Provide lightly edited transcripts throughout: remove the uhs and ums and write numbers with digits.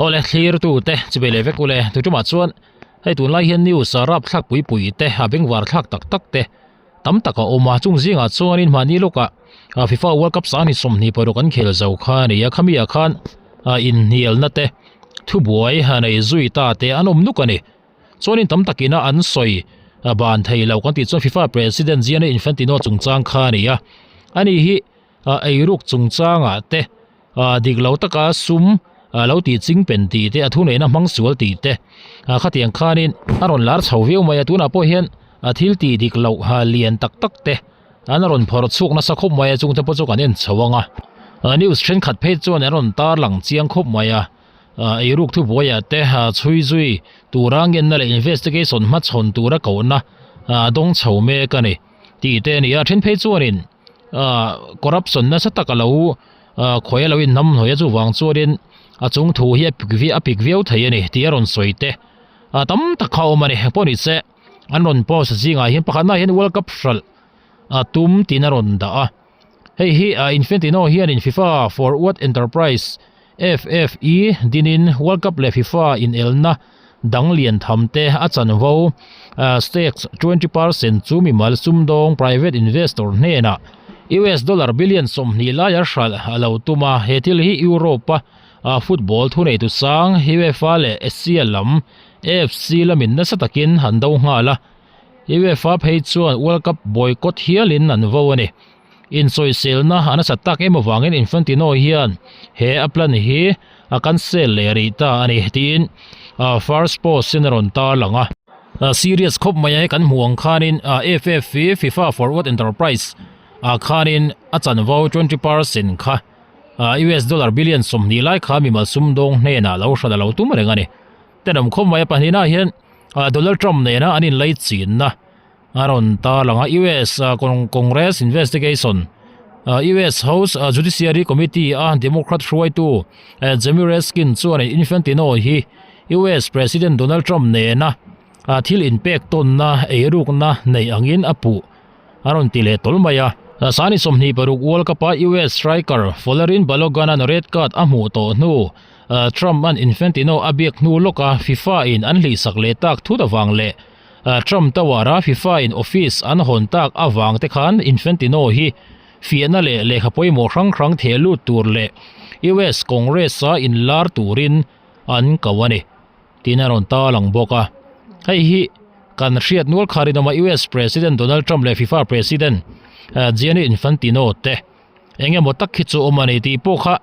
Awle thlir tute chubei leh vek ule tu tumah chuan hei tunlai hian news a rap thlak pui pui te a bengvar thlak tak tak te tam tak a awm a chung zingah chuanin mahni lawkah a FIFA World Cup sang ni 26 an khel zo kha a ni a khami ah khan a inhnialna te thubuai a nei zui ta te an awm nuk a ni chuanin tam takin a an sawi a ban thei lo kan tih chuan FIFA President Gianni Infantino chungchang kha a ni a ani hi a eiruk chungchangah te ah dik lo taka sum ah lo tih ching pen tih te a thuneihna hmang sual tih te ah khatiang khanin a rawn lar chho viau mai a tunah pawh hian a thil tih dik loh ah lian tak tak te an rawn phawrh chhuak nasa khawp mai a chung te pawh chu kan en chho ang a ah news thenkhat phei chuan an rawn tar lang chiang khawp mai a ah eiruk thubuaiah te ah chhui zui tura ngenna leh investigation hmachhawn tura kohna ah dawng chho mek a ni tih te a ni a then phei chuanin ah corruption nasa tak a lo ah khawi a lo inhnam hnawih a chuvang chuanin a chung thu hi a pik viau a pik viau thei a ni tih a rawn sawi te ah tam tak kha a awm a ni pawh ni se an rawn post zingah hian pakhatna hian world cup hralh a tum tiin a rawn dah a hei hi ah Infantino hianin FIFA forward enterprise F_F_E dinin world cup leh FIFA inelna dang lian tham te a chanvo ah stakes 20% chu mimal sumdawng private investor hnenah US dollar billion 20 laia hralh a lo tum a he thil hi Europe a football thuneitu sang UEFA leh Asia lam A_F_C lamin nasa takin an do nghal a UEFA phei chuan World Cup boycott hialin an vo a ni. Insawiselna a nasat tak em avangin Infantino hian he a plan hi a cancel leh rih ta a ni tiin First Post in a rawn tarlang a. Serious khawp mai a kan hmuh ang khanin FF FIFA Forward Enterprise ah khanin a chanvo 20% kha US dollar billion 20 lai kha mimal sumdawng hnenah lo hran a lo tum reng a ni. Tenawm khawp mai a pahnihna hian Donald Trump nena an inlei chinna A rawn tarlang a, US Congress Investigation US House Judiciary Committee a Democrat hruaitu Jamie Raskin chuan Infantino hi US President Donald Trump nena thil inpek tawnna eirukna nei angin a puh a rawn ti leh tawl mai a. Sani 26 World Cup a US striker Folarin Balogun-a'n red card a hmuh tawh hnu Trump-a'n Infantino a biak hnu lawka FIFA-in an hlihsak leh tak thut avang leh Trump Tower-a FIFA in office an hawn tak avang te khan Infantino hi fiahna leh lehkha pawimawh hrang hrang theh lut tur leh US Congress-a inlar turin an ko a ni tiin a rawn tarlang bawk a. Hei hi kan hriat nual kha rinawm a US President Donald Trump leh FIFA President Gianni Infantino te eng emaw tak hi chu awm a ni tih pawh kha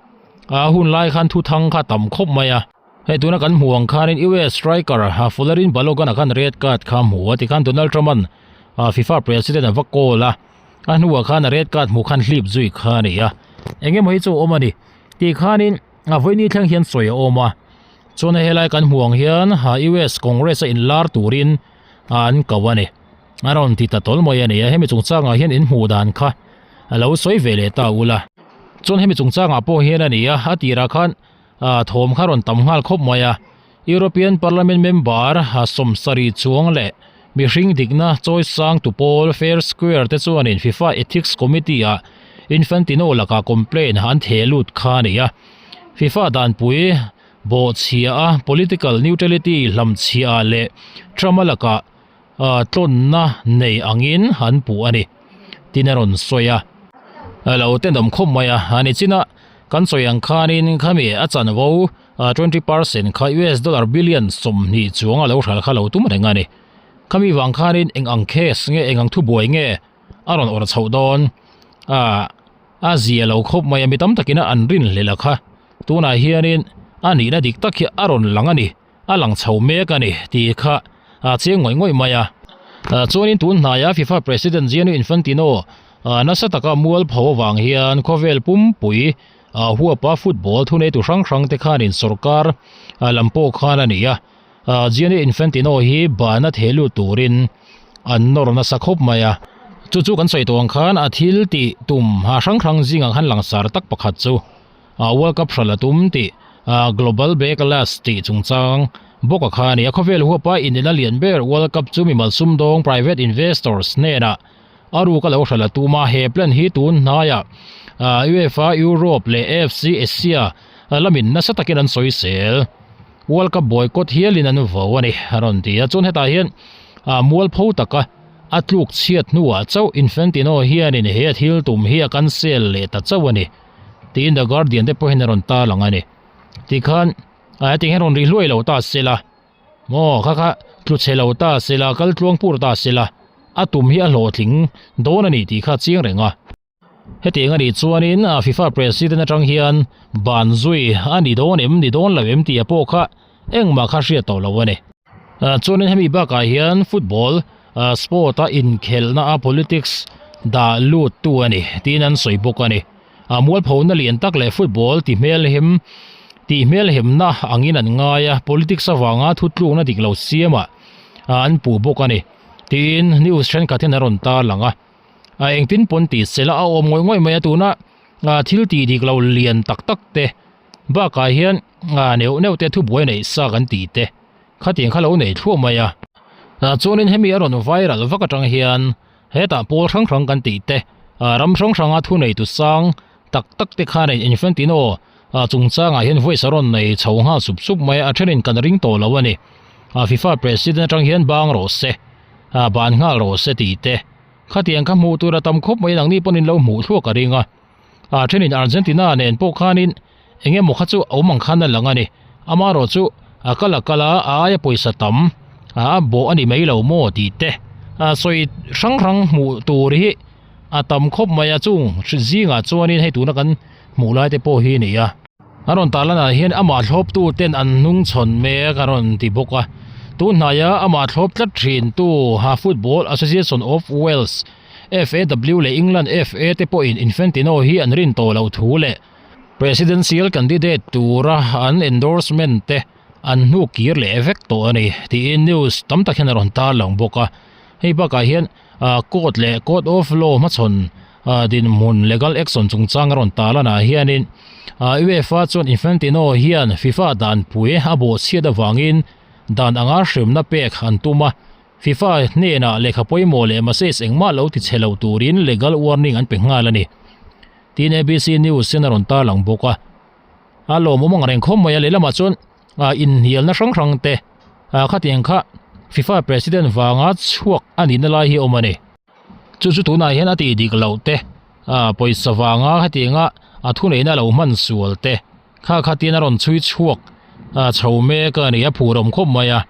a hun lai khan thuthang kha tam khawp mai a. Hei tuna kan hmuh ang khanin US striker Folarin Balogun-a khan red card kha a hmu a tikhan Donald Trump-a'n FIFA president a va call a, a hnuah khan a red card hmuh khan hlip zui kha a ni a. Eng emaw hi chu a awm a ni tih khanin a vawiini thleng hian sawi a awm a. Chuan helai kan hmuh ang hian US Congress a inlar turin an ko a ni. A rawn ti ta tawl mai a ni a, hemi chungchangah hian inhmuh dan kha a lo sawi ve leh ta ula. Chuan hemi chungchangah pawh hian a ni a, a tirah khan Ah thawm kha rawn tam nghal khawp mai a, European Parliament member 70 chuang leh mihring dikna chawi sang tu pawl Fair Square te chuanin FIFA Ethics Committee ah Infantino lakah complaint an theh lut kha a ni a. FIFA danpui bawhchhia a political neutrality hlamchhia leh Trump-a lakah tlawnna nei angin an puh a ni tin a rawn sawi a. Lo tenawm khawp mai a, a ni chin a kan sawi ang khanin khami a chanvo 20% kha US dollar billion 20 chuang a lo hral kha lo tum reng a ni. Khami vang khanin eng ang case nge eng ang thubuai nge a rawn awrh chhoh dawn a zia lo khawp mai a mi tam takin a an rin hlel a kha tunah hianin a nihna dik tak hi a rawn lang a ni. A lang chho mek a ni tih kha a chiang ngawih ngawih mai a. Chuanin tun hnaia FIFA President Gianni Infantino nasa taka mualpho avang hian khawvel pumpui huapa football thuneitu hrang hrang te khanin sorkar lam pawh khan a ni a. Gianni Infantino hi bana theh lut turin an nawr nasa khawp mai a. Chu chu kan sawi tawh ang khan a thil tih tum hrang hrang zingah khan langsar tak pakhat chu World Cup hral a tum tih Global Backlash tih chungchang bawk a kha a ni. A khawvel huapa inelna lian ber World Cup chu mimal sumdawng private investors hnenah a ruk a lo hral a tum a. He plan hi tun hnaiah UEFA Europe leh AFC Asia lamin nasa takin an sawisel. World Cup boycott hialin an vo a ni a rawn ti a. Chuan hetah hian mualpho taka a tluk chhiat hnuah chauh Infantino hianin he a thil tum hi a cancel leh ta chauh a ni tiin The Guardian te pawhin a rawn tarlang a ni. Tikhan hetiang hian rawn ri hluai lo ta se la maw kha kha tlu chhe lo ta se la kal tluang pur ta se la a tum hi a hlawhtling dawn a ni tih kha a chiang reng a. Hetiang a nih chuanin FIFA President atang hian ban zui a ni dawn em ni dawn lo em tih a pawh kha engmah kha hriat tawh lo a ni. Chuanin hemi bakah hian football sport a inkhelhna a politics dah lut tu a ni tiin an sawi bawk a ni. Mualphona lian tak leh football ti hmelhem tih hmelhemna angin an ngai a, politics avanga thutlukna dik lo siamah an puh bawk a ni tiin news thenkhat hian a rawn tarlang a. A engtin pawn tih sela a awm ngawih ngawih mai a tuna thil tih dik lo lian tak tak te bakah hian neuh neuh te thubuai neih sa kan tih te khatiang kha lo nei thluah mai a. Chuanin hemi a rawn viral vak atang hian hetah pawl hrang hrang kan tih te ram hrang hranga thu nei tu sang tak tak te khan Infantino chungchangah hian voice a rawn nei chho nghal sup sup mai a a thenin kan ring tawh lo a ni. FIFA president atang hian bang rawh se ban nghal rawh se tih te. Khatiang kha hmuh tur a tam khawp mai nangni pawhin lo hmuh thluak a ring a. A thenin Argentina nen pawh khanin eng emaw kha chu a awm ang khan a lang a ni. Amaherawh chu a kal a kal a, a aia pawisa tam a bawh a ni mai lo maw tih te sawi hrang hrang hmuh tur hi a tam khawp mai a. Chung zingah chuanin hei tuna kan hmuh lai te pawh hi a ni a. A rawn tarlanah hian amah thlawptu ten an hnung chhawn mek a rawn ti bawk a. Tun hnaia amah thlawp tlat thintu ha Football Association of Wales, FAW, leh England FA te pawhin Infantino hi an rin tawh loh thu leh Presidential candidate tura an endorsement te an hnuk kir leh vek tawh a ni tiin news tam tak hian a rawn tarlang bawk a. Hei bakah hian court leh court of law hmachhawn dinhmun legal action chungchang a rawn tarlanah hianin UEFA chuan Infantino hian FIFA danpui a bawhchhiat avangin dan anga hremna pek an tum a, FIFA hnenah lehkha pawimawh leh message engmah lo ti chhe lo turin legal warning an pe nghal a ni tiin ABC News hian a rawn tarlang bawk a. A lawmawm ang reng khawp mai a, lehlamah chuan inhnialna hrang hrang te khatiang kha FIFA president vanga chhuak a nihna lai hi a awm a ni. Chu chu tunah hian a tih dik loh te, pawisa vanga hetianga a thuneihna lo hman sual te kha khatin a rawn chhui chhuak chho mek a ni, a phur awm khawp mai a.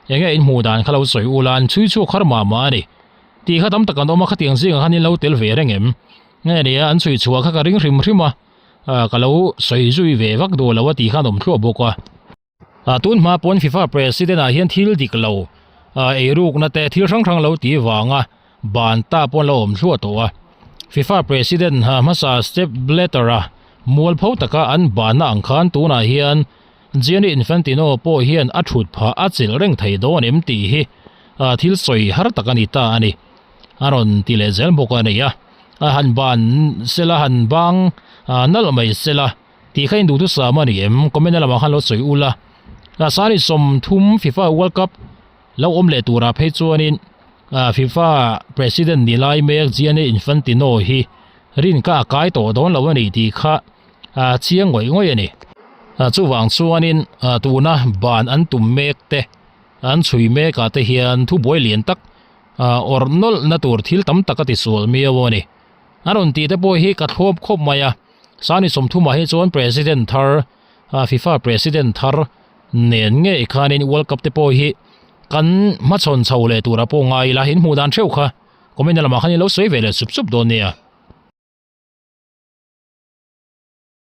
Enge in hmuh dan kha lo sawi ula, an chhui chhuak har mah mah a ni. Tih kha tam tak an awm a, khatiang zingah khan in lo tel ve reng em? Nge nia, an chhui chhuah kha ka ring hrim hrim a, ka lo sawi zui ve vak duh lo a tih khan awm thluah bawk a. Tun hma pawn FIFA President ah hian thil dik lo eirukna te thil hrang hrang lo tih vanga ban ta pawn lo awm thluah tawh a. FIFA President hmasa Sepp Blatter a mualpho taka an banna ang khan tunah hian Gianni Infantino pawh hian a thut phah a chilh reng thei dawn em tih hi thil sawi har tak a ni ta a ni. A rawn ti leh zel bawk a ni a. Han ban sela han bang nalh mai sela. Tih kha in duhthusam a ni em? Comment na lamah khan lo sawi ula. Sani 30 FIFA World Cup lo awm leh turah phei chuanin FIFA President ni lai mek Gianni Infantino hi rin ka a kai tawh dawn lo a ni tih kha chiang ngawih ngawih a ni. Chuvang chuanin tuna ban an tum mek te, an chhui mekah te hian thubuai lian tak awrh nawlh na tur thil tam tak a tisual miau a ni. A rawn tih te pawh hi ka thlawp khawp mai a. Sani 30 hi chuan President thar, FIFA President thar nen ngei khanin World Cup te pawh hi kan hmachhawn chho leh tura pawh ngai ila, in hmuh dan theuh kha comment na lamah khan in lo sawi ve leh sup sup dawn nia.